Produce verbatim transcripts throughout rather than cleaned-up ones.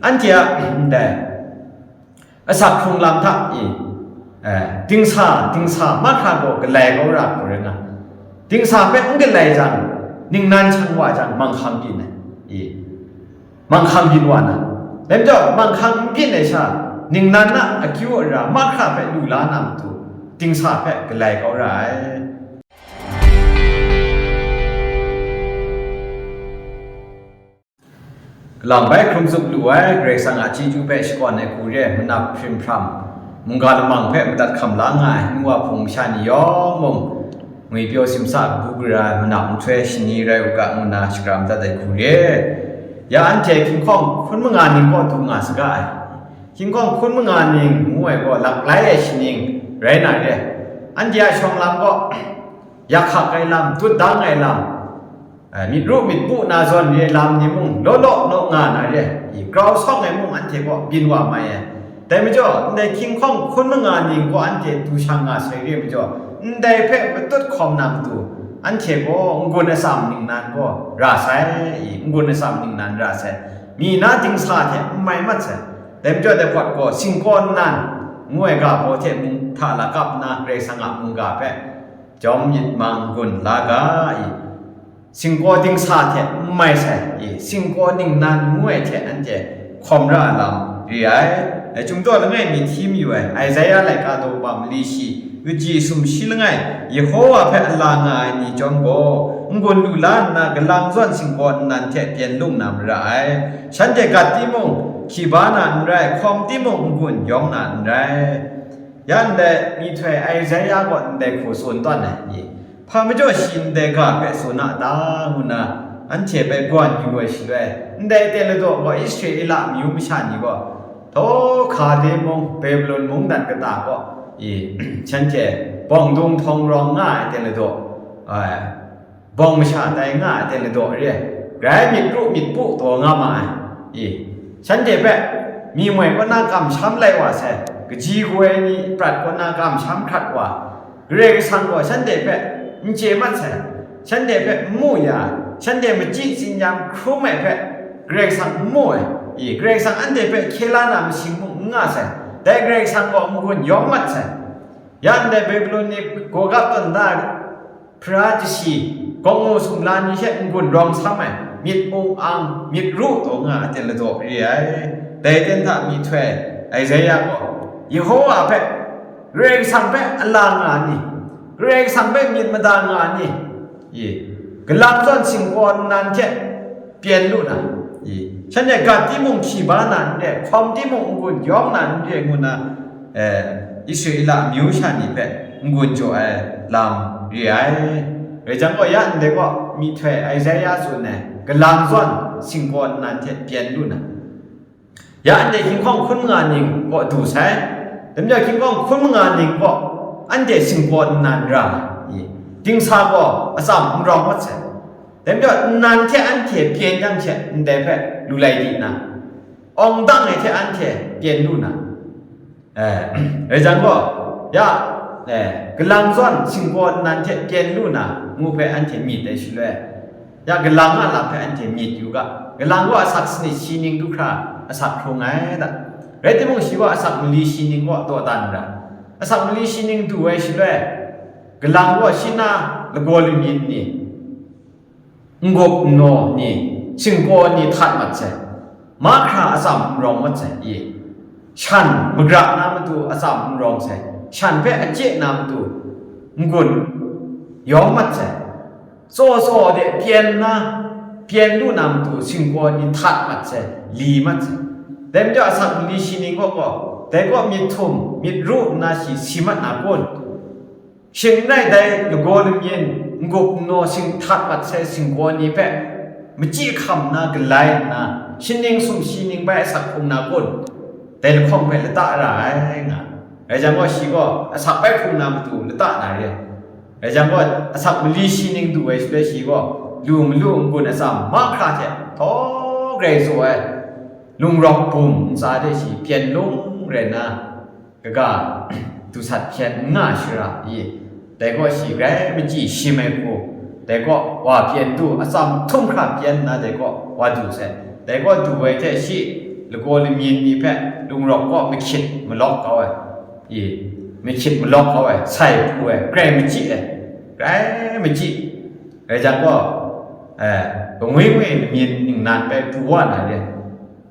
Anhte a ndai asak hkrung lam hta i, eh, dingsa, dingsa mahkra gaw galai kau ra hku rai nga, dingsa hpe n galai jang, ningnan shang wa jang, manghkang byin ai, i, manghkang byin wa na. Dai majaw, manghkang n byin ai sha, ningnan a akyu ara mahkra hpe lu la na matu, dingsa hpe galai kau ra ai. Kalang bai hkrum tsup lu ai Karai Kasang a chyeju hpe shakawn ai hku re, manap hprim hpram, mungga lamang hpe madat hkam la nga ai, nu wa hpung masha ni yawng mung, ngwipyaw simsa kabu gara ai manap nhtoi shani rai u ga, ngu nna shakram dat ai hku re. Ya anhte hkinghkawng hkun manga ning kaw du nga saga ai. Hkinghkawng hkun manga ning ngu ai gaw laklai ai shaning rai na re. Anhte a shawng lam gaw, yak hkak ai lam, tutdang ai lam, eh, myit ru myit pu na zawn re lam ni mung, law law naw nga na re, i, grau sawng ai mung anhte gaw byin wa mai ai. Dai majaw, ndai hkinghkawng hkun manga ning gaw anhte du shang nga sai re majaw, ndai hpe matut hkawm na matu, anhte gaw n-gun atsam ningnan gaw ra sai, i, n-gun atsam ningnan ra sai, mi na dingsa hte n mai mat sai. Dai majaw, dai hpawt gaw singkaw nnan ngu ai ga baw hte mung hta lakap nna Karai Kasang a mungga hpe jawm myit mang n-gun la ga i, singkaw dingsa hte n mai sai i, singkaw ningnan ngu ai hte anhte hkawm ra ai lam re ai. Dai Chyum Daw langai mi hti mayu ai Isaiah laika daw kaba mali shi, kaji sumshi langai, Yehowa hpe a la nga ai ni chyawm gaw, n-gun lu la nna, galang zawn singkaw nnan hte pyen lung na mara ai. Shanhte gat timung, hkyi ba na n rai, hkawm timung, n-gun yawng na n rai. Ya ndai myihtoi Isaiah gaw ndai hku tsun tawn ai ni, hpa majaw shi ndai ga hpe tsun a ta, ngu nna anhte bai gawn yu ai shaloi, ndai ten ladaw gaw Israela amyu masha ni gaw, Htaw hka de mung, Babilon mungdan kata gaw, i, shanhte bawng dung htawng rawng nga ai ten ladaw, ai, bawng masha tai nga ai ten ladaw re, grai myit ru myit pu taw nga ma ai, i, shanhte hpe, mi moi kaw na kamsham lai wa sai, kaji kaw ai ni prat kaw na kamsham hkrat wa, Karai Kasang gaw shanhte hpe n chye mat sai, shanhte hpe n mu ya, shanhte machyi tsin-yam hkrum ai hpe Karai Kasang n mu ai, i, Karai Kasang anhte hpe hkye la na masing mung n nga sai, dai Karai Kasang gaw n-gun yawng mat sai. Ya ndai Babilon ni gaw gap tawn da ai hpara chyasi, gawngngu sumla ni hte n-gun rawng sam ai, myit mung ang, myit ru taw nga ai ten ladaw re ai. Dai ten hta myihtoi Isaiah gaw, Yehowa hpe, Karai Kasang hpe a la nga ni, Karai Kasang hpe myit mada nga ni, i, galang zawn singkaw nnan hte pyen lu na, i, shanhte gat timung, hkyi ba na n re, hkawm timung, n-gun yawng na n re, ngu nna, eh, Israela amyu sha ni hpe n-gun jaw ai lam re ai. Rai jang gaw, ya ndai gaw myihtoi Isaiah tsun ai, galang zawn singkaw nnan hte pyen lu na, ya ndai hkinghkawng hkun manga ning kaw du sai. Dai majaw hkinghkawng hkun manga ning kaw anhte singkaw nnan ra, i, dingsa gaw atsam n rawng mat sai. Dai majaw nnan hte anhte pyen yang hte ndai hpe lu lai di na, awng dang ai hte anhte pyen lu na, eh, rai jang gaw, ya, eh, galang zawn singkaw nnan hte pyen lu na, ngu hpe anhte myit ai shaloi, ya, galang a lam hpe anhte myit yu ga, galang gaw asak sanit shi ning du hkra asak hkrung ai da. Rai timung, shi gaw asak mali shi ning kaw dawdan ra, asak mali shi ning du ai shaloi, galang gaw shi na lagaw lamyin ni, n-gup n-naw ni, singkaw ni htat mat sai, mahkra atsam n rawng mat sai, i, shan magra na matu atsam n rawng sai, shan hpe achye na matu n-gun yawng mat sai, tsaw tsaw de pyen na, pyen lu na matu singkaw ni htat mat sai, li mat sai. Dai majaw asak mali shi ning kaw gaw, dai kaw myit htum myit ru nna shi si mat na kun? Shing n rai dai lagaw lamyin, n-gup n-naw sing htat mat sai singkaw ni hpe machyi hkam na galai nna, shaning sumshi ning bai asak hkrung na kun? Dai lahkawng hpe lata ra ai nga. Rai jang gaw, shi gaw asak bai hkrung na matu lata na re. Rai jang gaw, asak mali shi ning du ai shaloi, shi gaw lu malu n-gun atsam mahkra hte htaw grai tsaw ai, lungrawk bum ntsa de shi pyen lung rai nna, kaga dusat hpyen n nga shara i, dai gaw shi grai machyi shim ai hku, dai gaw wa pyen du, atsam htum hkra pyen nna, dai gaw wa du sai. Dai gaw du ai hte shi lagaw lamyin ni hpe lungrawk kaw mahkyit malawk kau ai, i, mahkyit malawk kau ai, sai pru ai, grai machyi ai, grai machyi. Rai jang gaw, eh, kangwi ngwi lamyin ningnan bai pru wa na re.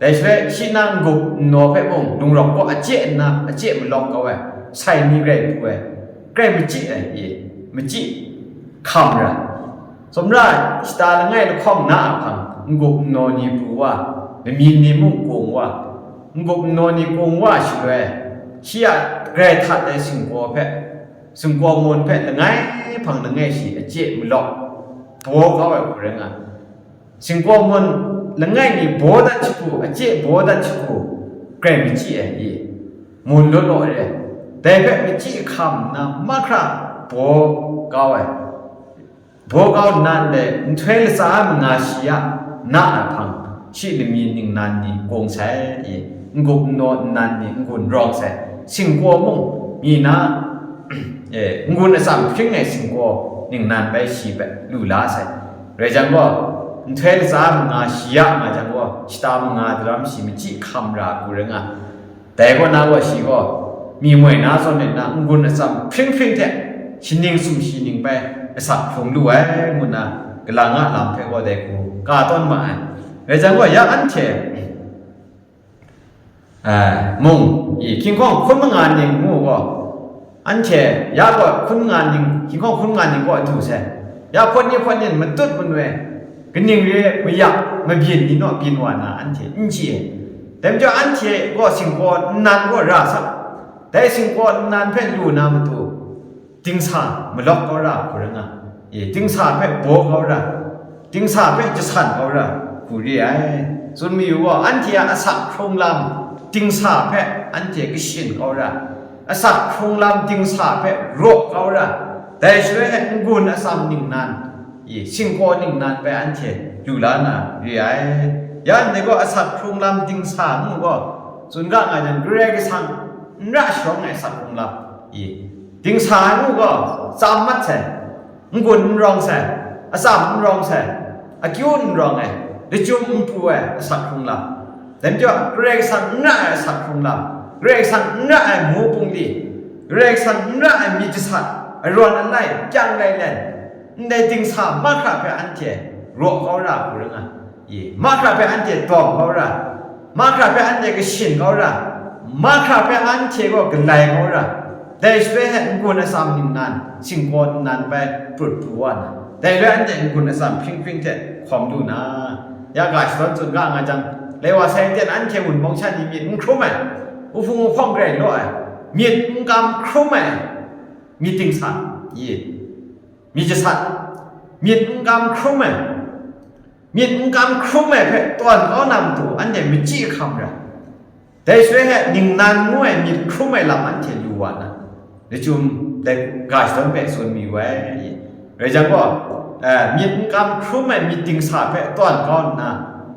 Dai shaloi shi na n-gup n-naw hpe mung lungrawk kaw achye nna achye malawk kau ai, sai ni grai pru ai, grai machyi ai, i, machyi hkam ra. Sumra shata langai lahkawng na a hpang, n-gup n-naw ni pru wa, lamyin ni mung kung wa, n-gup n-naw ni kung wa shaloi, shi a grai htat ai singkaw hpe, singkaw mun hpe langai hpang langai shi achye malawk, baw kau ai hku rai nga. Singkaw mun langai mi baw dat shagu, achye baw dat shagu, grai machyi ai, i, mun law law re. Dai hpe machyi hkam nna mahkra baw kau ai. Baw kau nna ndai nhtoi latsa manga shi ya na ai hpang, shi lamyin ningnan ni kung sai, i, n-gup n-naw nnan ni n-gun rawng sai, singkaw mung mi na, e, n-gun atsam hpring ai singkaw ningnan bai shi hpe lu la sai. Rai jang gaw, nhtoi latsa manga shi ya nga jang gaw, shata manga daram shi machyi hkam ra hku rai nga. Dai kaw na gaw shi gaw, mi moi na zawn let na n-gun atsam hpring hpring hte, shaning sumshi ning bai asak hkrung lu ai, ngu nna, kalang a lam hpe gaw dai hku ka tawn ma ai. Rai jang gaw, ya anhte, a, mung, i, hkying hkawng hkun manga ning ngu gaw, anhte ya gaw hkun manga ning, hkying hkawng hkun manga ning kaw du sai. Ya hpawt ni hpawt ni matut manoi, kaning re mayak mabyin ni naw byin wa na anhte n chye ai. Dai majaw anhte gaw singkaw nnan gaw ra sa, dai singkaw nnan hpe lu na matu, dingsa malawk kau ra hku rai nga, e, dingsa hpe baw kau ra, dingsa hpe jasan kau ra hku re ai. Tsun mayu gaw, anhte a asak hkrung lam dingsa hpe anhte kashin kau ra, asak hkrung lam dingsa hpe raw kau ra, dai shaloi e n-gun atsam ningnan, i, singkaw ningnan bai anhte lu la na re ai. Ya ndai gaw asak hkrung lam dingsa ngu gaw, tsun ga nga jang, Karai Kasang n ra sharawng ai asak hkrung lam, i, dingsa ai ngu gaw, tsam mat sai, n-gun n rawng sai, atsam n rawng sai, akyu n rawng ai, lachyum n pru ai asak hkrung lam. Dai majaw, Karai Kasang n ra ai asak hkrung lam, Karai Kasang n ra ai mu bungli, Karai Kasang n ra ai myit jasat, arawn alai, kyang lailen, ndai dingsa mahkra hpe anhte raw kau ra hku rai nga, i, mahkra hpe anhte dawng kau ra, mahkra hpe anhte kashin kau ra, mahkra hpe anhte gaw galai kau ra, dai shaloi hte n-gun atsam ningnan, singkaw nnan bai prut pru wa na, dai shaloi anhte n-gun atsam hpring hpring hte hkawm lu na, ya ga shadawn tsun ga nga jang, lai wa sai ten anhte wunpawng sha ni myit n hkrum ai, wuhpung wuhpawng grai law ai, myit n kam hkrum ai, myit dingsa, i, myit jasat, myit n kam hkrum ai, myit n kam hkrum ai hpe tawn kau na matu, anhte machyi hkam ra. Dai shaloi hte ningnan ngu ai myit hkrum ai lam anhte lu wa na, lachyum dai ga shadawn hpe tsun mayu ai. Rai jang gaw, eh, myit n kam hkrum ai myit dingsa hpe tawn kau nna,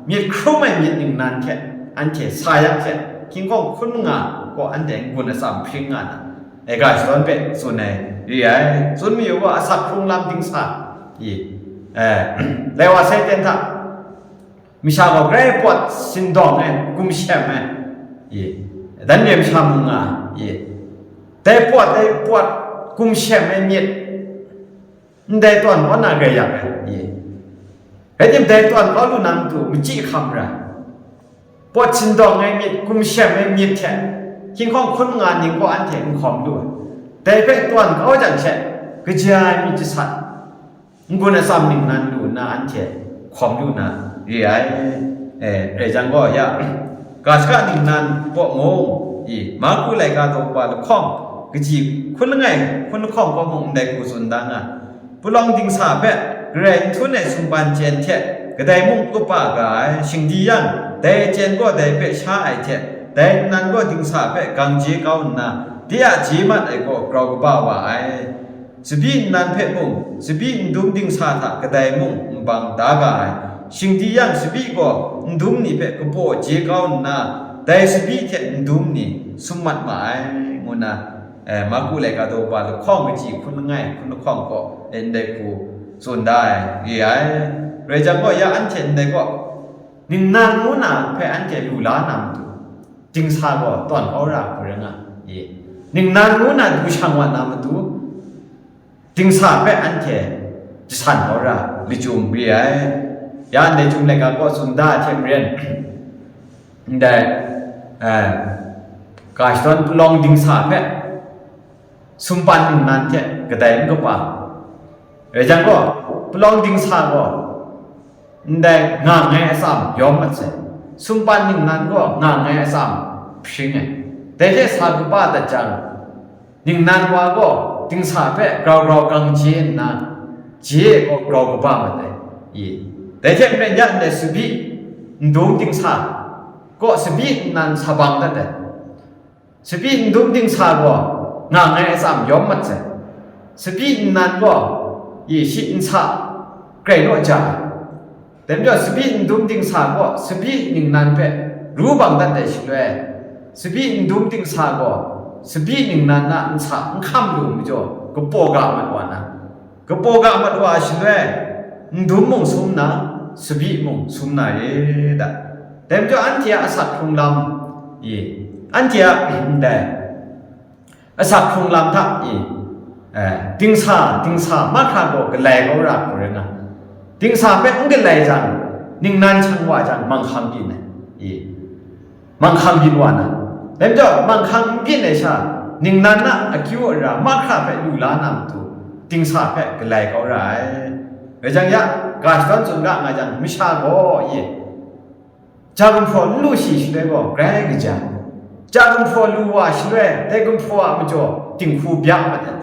myit hkrum ai myit ningnan hte anhte sa yang hte, hkying hkawng hkun manga gaw anhte n-gun atsam hpring nga na, e, ga shadawn hpe tsun ai re ai. Tsun mayu gaw, asak hkrung lam dingsa, i, eh, lai wa sai ten hta, masha gaw grai pawt sindawng ai, gumshem ai, i, dan re masha mung nga, i, dai pawt, dai pawt gumshem ai myit, ndai tawn kaw na grai yak ai, i, rai tim, dai tawn kau lu na matu, machyi hkam ra. Pawt sindawng ai myit, gumshem ai myit hte, hkying hkawng hkun manga ning gaw anhte n hkawm lu ai. Dai hpe tawn kau jang she, kaja ai myit jasat, n-gun atsam ningnan lu nna anhte hkawm lu na re ai. E, rai jang gaw, ya, ga shaka ningnan kaw mung, i, Marku laika daw kaba lahkawng, kaji hkun langai hkun lahkawng kaw mung ndai hku tsun da nga, Palawng dingsa hpe, Karai n htum ai sumpan chyen hte kadai mung kaba ga ai, shingdi yang, dai chyen gaw dai hpe sha ai hte, dai nnan gaw dingsa hpe gang je kau nna, de a je mat ai gaw grau kaba wa ai. Tsabyi nnan hpe mung, tsabyi ndum dingsa hta kadai mung nbang da ga ai, shingdi yang tsabyi gaw ndum ni hpe kapaw je kau nna, dai tsabyi hte ndum ni sum mat ma ai, ngu nna, eh, Marku laika daw kaba lahkawng kaji hkun langai hkun lahkawng gaw, eh, ndai hku tsun da ai re ai. Rai jang gaw, ya anhte ndai gaw, ningnan ngu na hpe anhte lu la na matu, dingsa gaw tawn kau ra hku rai nga, i, ningnan ngu na du shang wa na matu, dingsa hpe anhte jasan kau ra lachyum re ai. Ya ndai Chyum laika kaw tsun da ai hte maren, ndai, eh, ga shadawn palawng dingsa hpe sumpan ningnan hte kadai n kapa. Rai jang gaw, palawng dingsa gaw ndai nga ngai atsam yawm mat sai, sumpan ningnan gaw nga ngai atsam hpring ai. Dai hte sa kaba dat jang, ningnan wa gaw dingsa hpe grau grau gang je nna, je gaw grau kaba mat ai, i. Dai hte maren ya ndai tsabyi ndum dingsa kaw tsabyi nnan sa bang dat ai. Tsabyi ndum dingsa gaw nga ngai atsam yawm mat sai. Tsabyi nnan gaw, i, shi nsa grai naw ja ai. Dai majaw, tsabyi ndum dingsa gaw tsabyi ningnan hpe ru bang dat ai shaloi, tsabyi ndum dingsa gaw tsabyi ningnan a nsa n hkam lu majaw, kapaw ga mat wa na, kapaw ga mat wa ai shaloi, ndum mung sum na, tsabyi mung sum na re da. Dai majaw, anhte a asak hkrung lam, i, anhte a, ndai, asak hkrung lam hta, i, eh, dingsa, dingsa mahkra gaw galai kau ra hku rai nga. Dingsa hpe n galai jang, ningnan shang wa jang, manghkang byin ai, i, manghkang byin wa na. Dai majaw, manghkang n byin ai sha, ningnan a akyu ara mahkra hpe lu la na matu, dingsa hpe galai kau ra ai. Rai jang ya, ga shadawn tsun ga nga jang, masha gaw, i, ja gumhpraw n lu shi shaloi gaw grai kaja, ja gumhpraw lu wa shaloi, dai gumhpraw a majaw dinghku bya mat ai,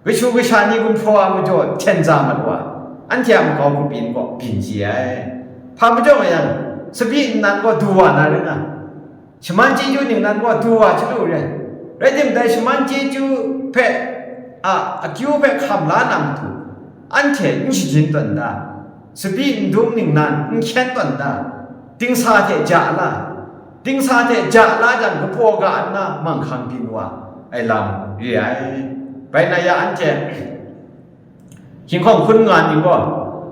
kashu kasha ni gumhpraw a majaw hten za mat wa, anhte a makau kabyin gaw byin chye ai. Hpa majaw nga yang, tsabyi nnan gaw du wa na rai nga, shaman chyeju ningnan gaw du wa chyalu re. Rai timung, dai shaman chyeju hpe, a, akyu hpe hkam la na matu, anhte n shajin tawn da, tsabyi ndum ningnan n hkyen tawn da, dingsa hte ja la, dingsa hte ja la jang, kapaw ga nna manghkang byin wa ai lam re ai. Bai na ya, anhte hkying hkawng hkun nga ni gaw,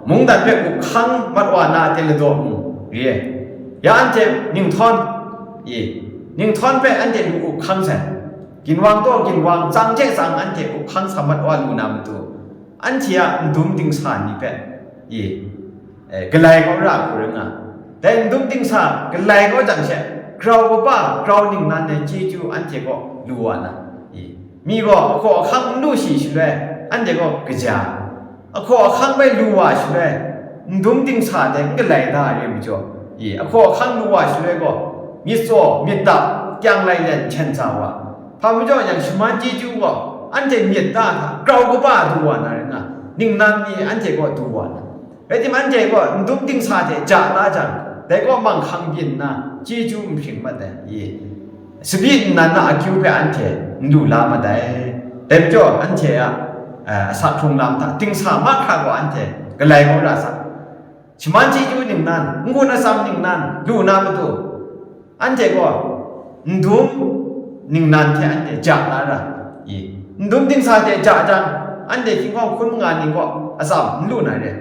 mungdan hpe up hkang mat wa na a teng ladaw mung re ai. Ya anhte ninghtawn, i, ninghtawn hpe anhte lu up hkang sai. Ginwang taw ginwang, tsang hte tsang anhte up hkang sa mat wa lu na matu, anhte a ndum dingsa ni hpe, i, eh, galai kau ra hku rai nga. Dai ndum dingsa galai kau jang she, grau kaba, grau ningnan ai chyeju anhte kaw lu wa na, i, mi gaw ahkaw ahkang n lu shi shaloi, anhte gaw kaja, ahkaw ahkang bai lu wa shaloi, ndum dingsa dai n galai da ai re majaw, i, ahkaw ahkang lu wa shaloi gaw, myit tsaw, myit dap, kyang lai let hten sa wa. Hpa majaw yang, shaman chyeju gaw anhte myit da hta grau kaba du wa na rai nga, ningnan ni anhte kaw du wa na. Rai timung, anhte gaw ndum dingsa hte ja la jang, dai gaw manghkang byin nna chyeju n hpring mat ai, i, tsabyi nnan a akyu hpe anhte n lu la mat ai. Dai majaw, anhte a, eh, asak hkrung lam hta dingsa mahkra gaw anhte galai kau ra sa. Shaman chyeju ningnan, n-gun atsam ningnan lu na matu, anhte gaw ndum ningnan hte anhte ja na ra, i, ndum dingsa hte ja jang, anhte hkying hkawng hkun manga ni kaw atsam n lu na re,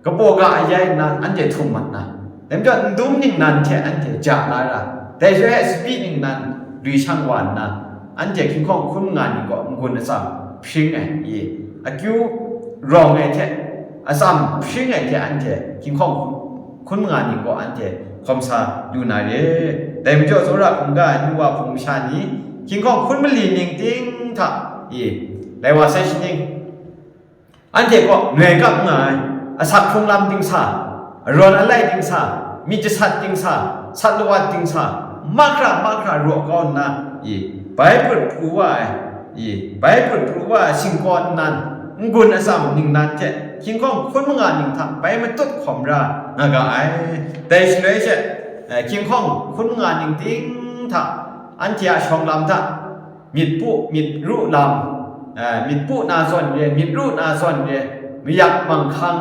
kapaw ga ayai nna anhte htum mat na, dai majaw ndum ningnan hte anhte ja na ra, dai shaloi tsabyi ningnan lui shang wa nna, anhte hkying hkawng hkun manga ni kaw n-gun atsam hpring ai, i, akyu rawng ai hte, atsam hpring ai hte anhte hkying hkawng hkun manga ni kaw anhte hkawm sa lu na re. Dai majaw, tsawra hkungga ai nu wa hpung masha ni, hkying hkawng hkun mali ning ting hta, i, lai wa sai shaning, anhte kaw noi kap nga ai, asak hkrung lam dingsa, arawn alai dingsa, myit jasat dingsa, sat lawat dingsa, mahkra mahkra raw kau nna, i, bai prut pru wa ai, i, bai prut pru wa ai singkaw nnan, n-gun atsam ningnan hte hkying hkawng hkun manga ning hta bai matut hkawm ra nga ga ai. Dai shaloi she, eh, hkying hkawng hkun manga ning ting hta, anhte a shawng lam hta, myit pu myit ru lam, eh, myit pu na zawn re, myit ru na zawn re, mayak manghkang,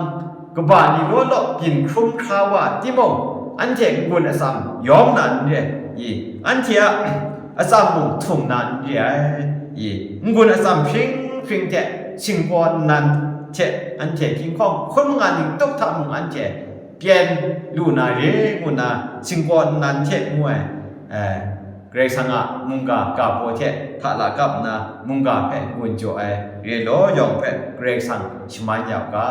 kaba ni law law byin hkrum hkra wa timung, anhte n-gun atsam yawm na n re, i, anhte a atsam mung htum na n re ai, i, n-gun atsam hpring hpring hte singkaw nnan hte anhte hkying hkawng hkun manga ning tup hta mung anhte pyen lu na re ngu nna, singkaw nnan hte ngu ai, Karai Kasang a mungga ga baw hte hta la kap nna mungga hpe n-gun jaw ai re law yawng hpe Karai Kasang shaman ya u ga.